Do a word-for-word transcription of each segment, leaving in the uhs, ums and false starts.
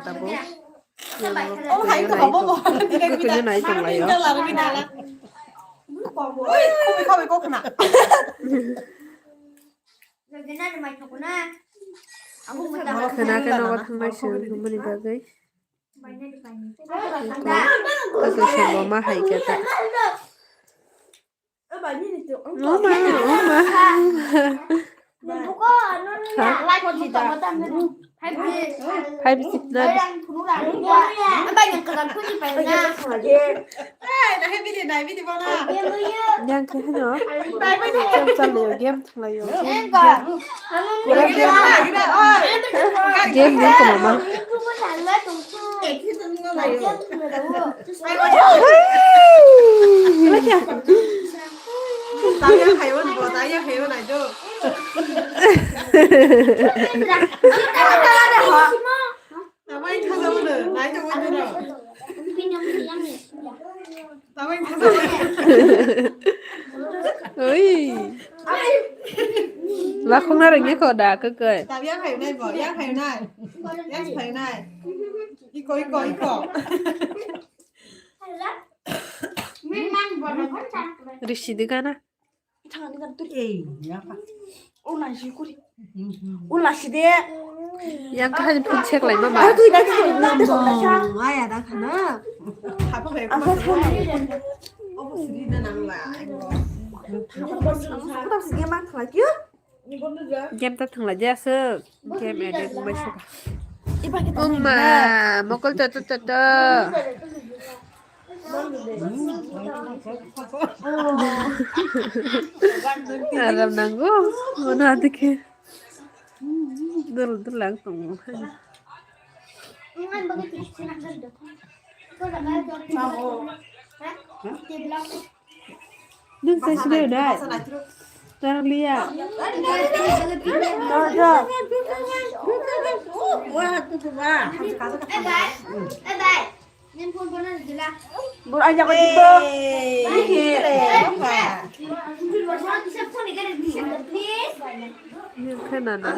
Tabuk. Oh, hai to habo bo. Kukui no nai tong lai o. Oi, khabai khabai kok na. Khwna khe nogo thangbai se wngmani bagwi. Koko se bo ma hai khe ta. Oma, oma. Five G na. Yang khe hino. Chal, chal, game thwnglaio. Game din ko mama. Taya haiwan bo, taya haiwan ajo. Tamai thaja wano, nai tongwi dino. Tamai thaja wano. Oi. Lakhung na rengye ko da, kukui. Tab yang hai nai bo, yang hai nai. Yang hai nai. Iko, iko, iko. Risi de gana. Ei, ya pa. O nai si kuri. O nai si de. Yang kahani phun check lai mama. Aya da khana. Apa sih dia mang thalai kyo? Game ta thangla jaya se. Game edit mai se. Umma, mokol toto toto. Aram nango. Mana adike. Dul dul lang tong. Nwng sai sini udah. Tarang liya. Bur aja ko dito. Ini kena na.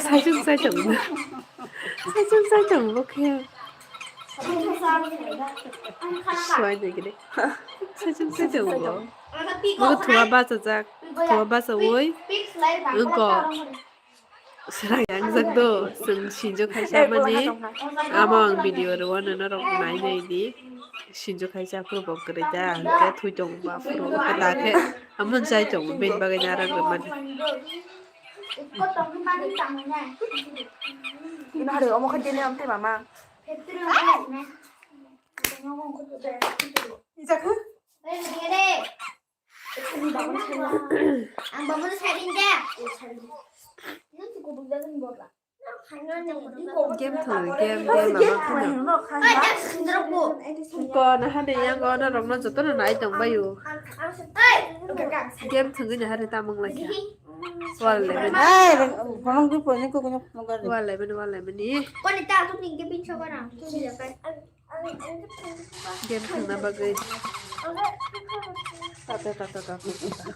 Saichung saichung. Saichung saichung bo khe. Suai de gede. Saichung saichung bo. Bo thua bachajak. Thua bachawi. Wngko. Srang yang jak do. Chwng sinjo khaisa mani. Amo ang video rwano norok nai nai di. Sinjo khaisa phuru bo kwrwi da. Hwnkhe thwi tong ba phuru. Hwnkhe da khe. Amon chai tongo, bini bagwi narwk rwmani. Ino hari omo khe dini amtwi mama. Ijak khe? Ang babono saring de. Game thwngwi, game, game, mama phano. Ko na hade yang go na rok no joto no nai tong bayu. Game thwngwi na hade tamung lai kha. Wall eleven. Ai, bonong du poni ko kono phone gar. Wall eleven, wall eleven ni. Ko ni ta tu ping ke ping so bara. Game thwngna bagwi. Tata, tata, tata, tata.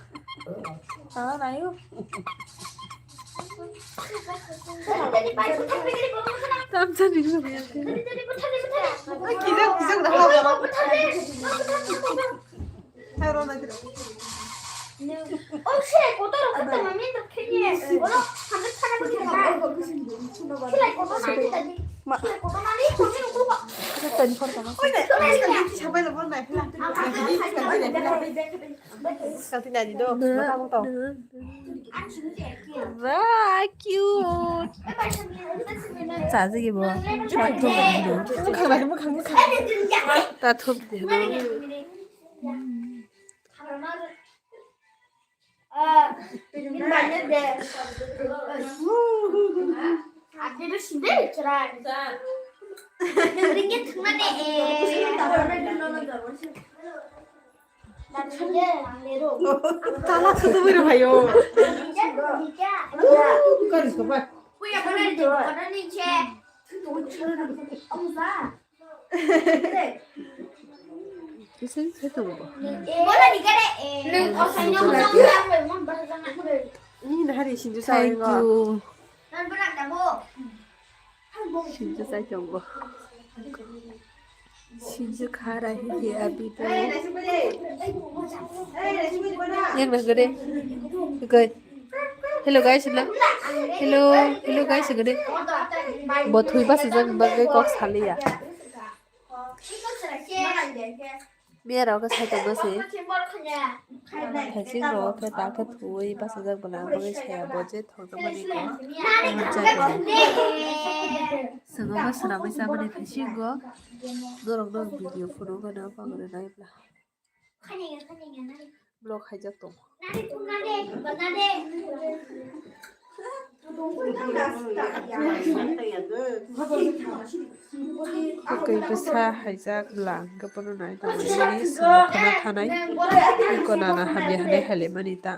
Tata, nayo. Tam sa ni. Ai, kijak, kijak, dah, dah, dah. Hai, rona, kijak. Oh, shit, kotor, kotor, mami, tak kayaknya. Wala, hampir sana pun kita. Sila, kotor, nanti tadi. Ma. Sila, kotor, nanti, kotor, kotor. Ito, ten for tama. Oy, na, na, na, na, sabay na, na, na. Kalti na di do, mata mo to. Ba, cute. Sa, sige, bo. Mukhang, mukhang, mukhang. Ta thup di, no. Ringkhe thwngna de, eh. Chala sudu bwrwi phaio. Puya bana de, bana ni che. Kisa kisa tongo bo. Bola ni gare, eh. Ni nahari sinju sawi ngo. Thank you. Sinju sai tongo. Sinju kha rahi hai abhi to. Yang na gare. Okay. Hello guys, hello. Hello, hello guys, gare. Bo thui basa jak bagwi kok saliya. Miya rok khe sai tongma se. Thaising rok khe ta khe thuwi basa jak bwla bagwi saya bo je thok tongmani khe. Swngo bo swnamwi chamani thaising go. Norok no video phunuk gana pagre nai bwla. Block khaijak tongo. Tei bwsa haijak lang khe bono nai tongmani swngo kheno thanai. Iko nana hamya hinwi hailaimani ta.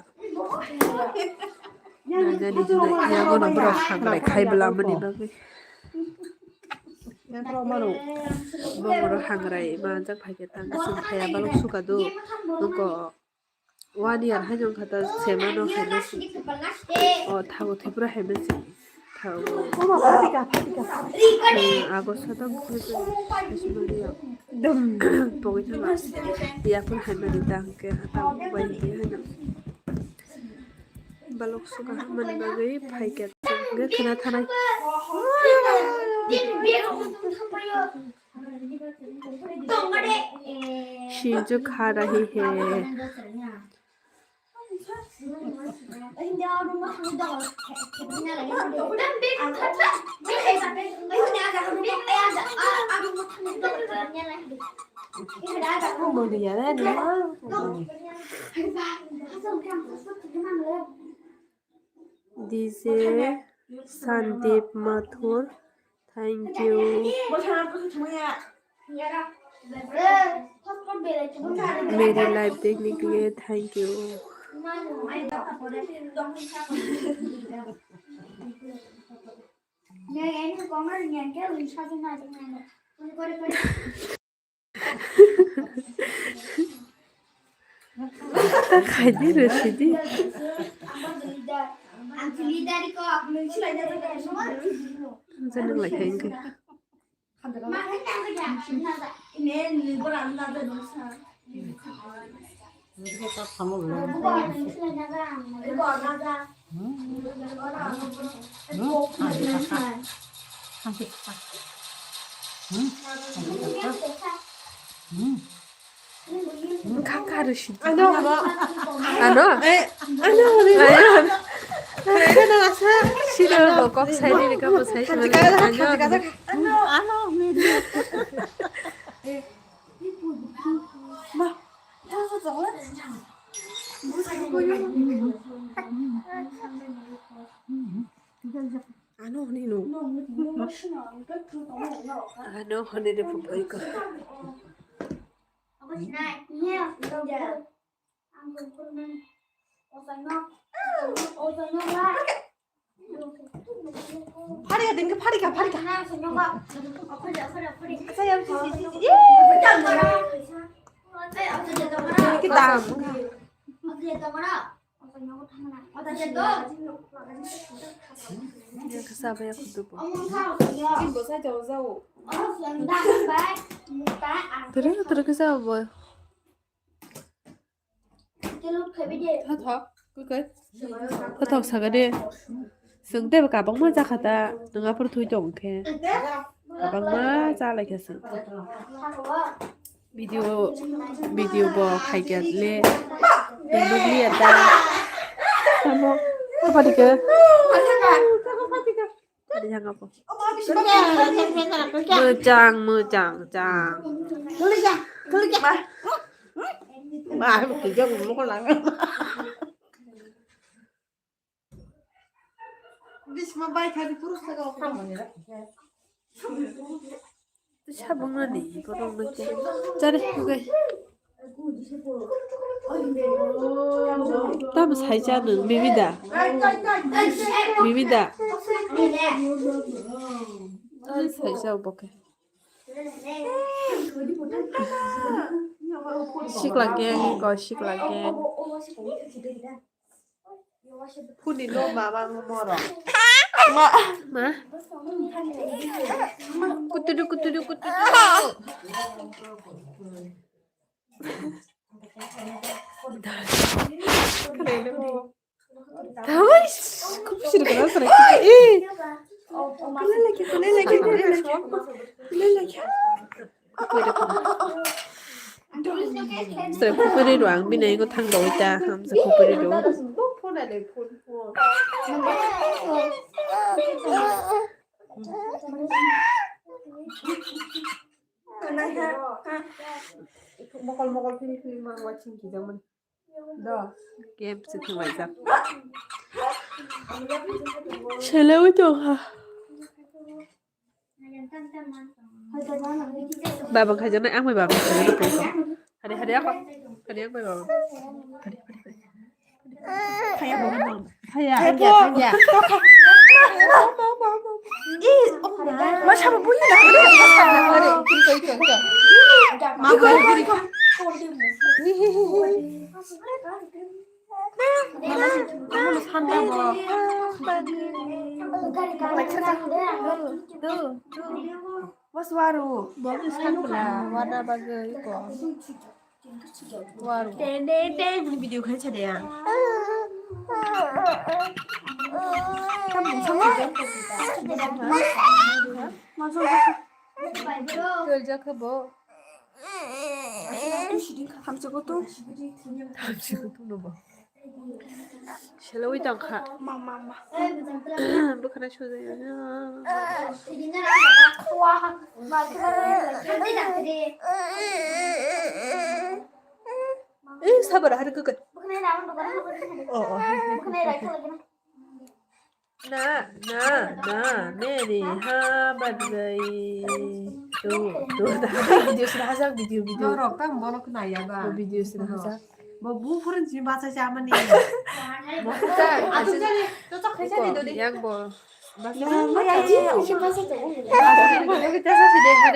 Nangani hinwi yagono borok hangrai khai bwlamani bagwi. Borok hangrai manjak phaikhe tang chwng phaiya balok sukha do. Nokho one year hai jong kha ta semano hai no si. O thago thepra hai no si. Thago. Agosto ta pogwi thangma. Yapon hai mani ta hwnkhe hata bai hai no. Balok sukha hamani bagwi phaikhe hwnkhe khwna thanai. Sinju kha rahi hai. D J Sandeep Mathur, thank you. मेरी लाइफ देखने के लिए thank you. Khaidi rw sidi. Jani lai khai wngkha. Kaka rw sidi. Ano, ano. Ano? Eh, ano, ano. Ano? Ano, asa. Sino bo kok sai ni kok sai. Ano, ano. Ano, ano. Ma, ano sa. Ano hwnwi no. Ano hwnwi de phupaikha. Pharika din ke pharika, pharika. Saya yang sisi sisi. Kita. Kasa apa ya kudu po? Tere tere kasa apa? Tha tha, kwi kwi. Tha tha, saga de. Sung te kabang ma jakha ta, nung aphuru thui tong khe. Kabang ma cha lai khe sung. Video, video bo khai khe le. Nung nung liya ta. Samo, apa dikhe? Mwchang, mwchang, chang. Bisma bai khadi purus taga okra mani ra. Sabung na ni, borok na khe. Chare, okay. Tamo sai cha nwng, mimi da? Mimi da? Tamo sai cha bo khe. Sikla gang, ko sikla gang. Phuni no mama ngo moro. Ma. Ma. Kutudu, kutudu, kutudu. Tawai, kup sir kana sir. Eh. Kule lagi, kule lagi, kule lagi. Kule lagi. Sir, kupuri ruang bini ego thang doi ta, hamsa kupuri do. Mokol mokol phiri phiri ma watching ki jaman. Do. Game se thung laijak. Selewi tong ha. Baba khaijana, ang bai baba khaijana tong kha. Hari hari ako. Hari ang bai baba. Hari hari hari. Haya, haya. Haya, haya. Ih, oh, masa bui dah. Masa bui dah. Mama, mama, mama. Mas waru. Bo bwskango na, wana bagwi ko. Waru. Ten, ten, ten, video khai chade ya. Tol jakha bo. Hamsa ko to. Hamsa ko to no bo. Selawi tong kha. Ma, ma, ma. Bukhana sujai. Eh, sabar, hari kukut. Oh, oh. Na, na, na, neri ha badgai. Tu, tu, video sira hajak, video, video. Norok tam bolok naya ba. Video sira hajak. Bo bu purun jini bacha jamani. Bo khaisa. Atu jani, to to khaisa ni dodi. Yang bo. Bacha. Yang bo ya ji, si bacha to.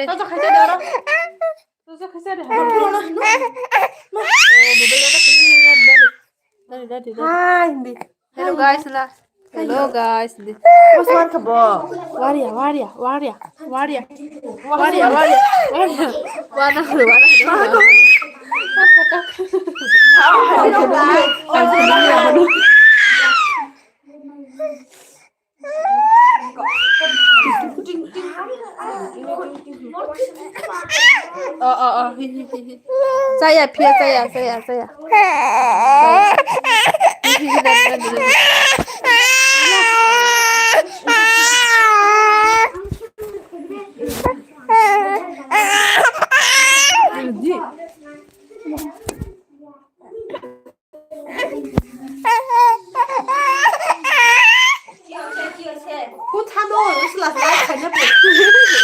To to khaisa de oro. To to khaisa de. Oh, mobile data kini ya dadi. Dadi, dadi, dadi. Hai, hindi. Hello guys la. Hello guys. Mas war ka bo. Waria, waria, waria, waria. Waria, waria, waria. Wana, wana. Oh, oh, oh. Hi, hi, hi, hi. Saya, pia, saya, saya, saya. Hi, hi, hi, nanti, nanti, nanti. Nanti.